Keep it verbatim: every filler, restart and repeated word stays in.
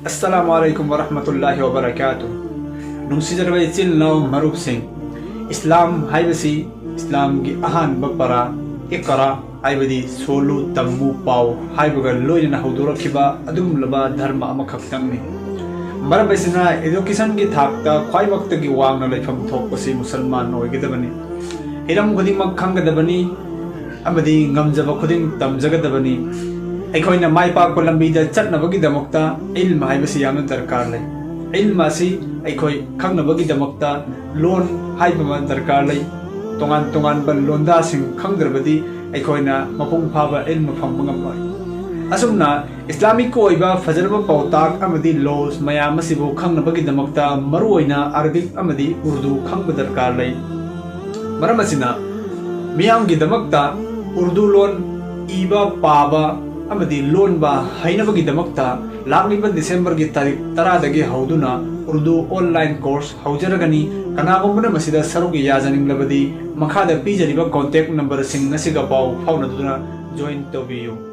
ꯑꯁꯂꯥꯃꯨ ꯑꯂꯥꯏꯀꯨꯝ ꯋꯔꯍꯃꯇꯨꯜꯂꯥꯍꯤ ꯋꯕꯔꯀꯥꯇꯨ꯫ ꯅꯨꯡꯁꯤꯖꯔꯕ ꯏꯆꯤꯜ ꯏꯅꯥꯎ ꯃꯔꯨꯞꯁꯤꯡ, ꯏꯁꯂꯥꯝ ꯍꯥꯏꯕꯁꯤ ꯏꯁꯂꯥꯝꯒꯤ ꯑꯍꯥꯟꯕ ꯄꯔꯥ ꯏꯛꯔꯥ ꯍꯥꯏꯕꯗꯤ ꯁꯣꯜꯂꯨ, ꯇꯝꯃꯨ, ꯄꯥꯎ ꯍꯥꯏꯕꯒ ꯂꯣꯏꯅꯅ ꯍꯧꯗꯣꯔꯛꯈꯤꯕ ꯑꯗꯨꯒꯨꯝꯂꯕ ꯙꯔꯃ ꯑꯃꯈꯛꯇꯪꯅꯤ꯫ ꯃꯔꯝ ꯑꯁꯤꯅ educationꯒꯤ ꯊꯥꯛꯇ ꯈ꯭ꯋꯥꯏꯃꯛꯇꯒꯤ ꯋꯥꯡꯅ ꯂꯩꯐꯝ ꯊꯣꯛꯄꯁꯤ ꯃꯨꯁꯜꯃꯥꯟ ꯑꯣꯏꯒꯗꯕꯅꯤ꯫ ꯍꯤꯔꯝ ꯈꯨꯗꯤꯡꯃꯛ ꯈꯪꯒꯗꯕꯅꯤ ꯑꯃꯗꯤ ꯉꯝꯖꯕ ꯈꯨꯗꯤꯡ ꯇꯝꯖꯒꯗꯕꯅꯤ꯫ ꯑꯩꯈꯣꯏꯅ ꯃꯥꯏ ꯄꯥꯛꯄ ꯂꯝꯕꯤꯗ ꯆꯠꯅꯕꯒꯤꯗꯃꯛꯇ ꯏꯜꯝ ꯍꯥꯏꯕꯁꯤ ꯌꯥꯝꯅ ꯗꯔꯀꯥꯔ ꯂꯩ꯫ ꯏꯜꯝ ꯑꯁꯤ ꯑꯩꯈꯣꯏ ꯈꯪꯅꯕꯒꯤꯗꯃꯛꯇ ꯂꯣꯟ ꯍꯥꯏꯕ ꯑꯃ ꯗꯔꯀꯥꯔ ꯂꯩ꯫ ꯇꯣꯉꯥꯟ ꯇꯣꯉꯥꯟꯕ ꯂꯣꯟꯗꯥꯁꯤꯡ ꯈꯪꯗ꯭ꯔꯕꯗꯤ ꯑꯩꯈꯣꯏꯅ ꯃꯄꯨꯡ ꯐꯥꯕ ꯏꯜꯝ ꯐꯪꯕ ꯉꯝꯂꯣꯏ꯫ ꯑꯁꯨꯝꯅ ꯏꯁꯂꯥꯃꯤꯛ ꯑꯣꯏꯕ ꯐꯖꯔꯕ ꯄꯥꯎꯇꯥꯛ ꯑꯃꯗꯤ laws ꯃꯌꯥꯝ ꯑꯁꯤꯕꯨ ꯈꯪꯅꯕꯒꯤꯗꯃꯛꯇ ꯃꯔꯨꯑꯣꯏꯅ ꯑꯔꯕꯤꯛ ꯑꯃꯗꯤ ꯎꯔꯗꯨ ꯈꯪꯕ ꯗꯔꯀꯥꯔ ꯂꯩ꯫ ꯃꯔꯝ ꯑꯁꯤꯅ ꯃꯤꯌꯥꯝꯒꯤꯗꯃꯛꯇ ꯎꯔꯗꯨ ꯂꯣꯟ ꯏꯕ, ꯄꯥꯕ ꯑꯃꯗꯤ ꯂꯣꯟꯕ ꯍꯩꯅꯕꯒꯤꯗꯃꯛꯇ ꯂꯥꯛꯂꯤꯕ ꯗꯤꯁꯦꯝꯕꯔꯒꯤ ꯇꯥꯔꯤꯛ ꯇꯔꯥꯗꯒꯤ ꯍꯧꯗꯨꯅ ꯎꯔꯗꯨ online course ꯍꯧꯖꯔꯒꯅꯤ꯫ ꯀꯅꯥꯒꯨꯝꯕꯅ ꯃꯁꯤꯗ ꯁꯔꯨꯛ ꯌꯥꯖꯅꯤꯡꯂꯕꯗꯤ ꯃꯈꯥꯗ ꯄꯤꯖꯔꯤꯕ contact numberꯁꯤꯡ ꯑꯁꯤꯒ ꯄꯥꯎ ꯐꯥꯎꯅꯗꯨꯅ join ꯇꯧꯕꯤꯌꯨ꯫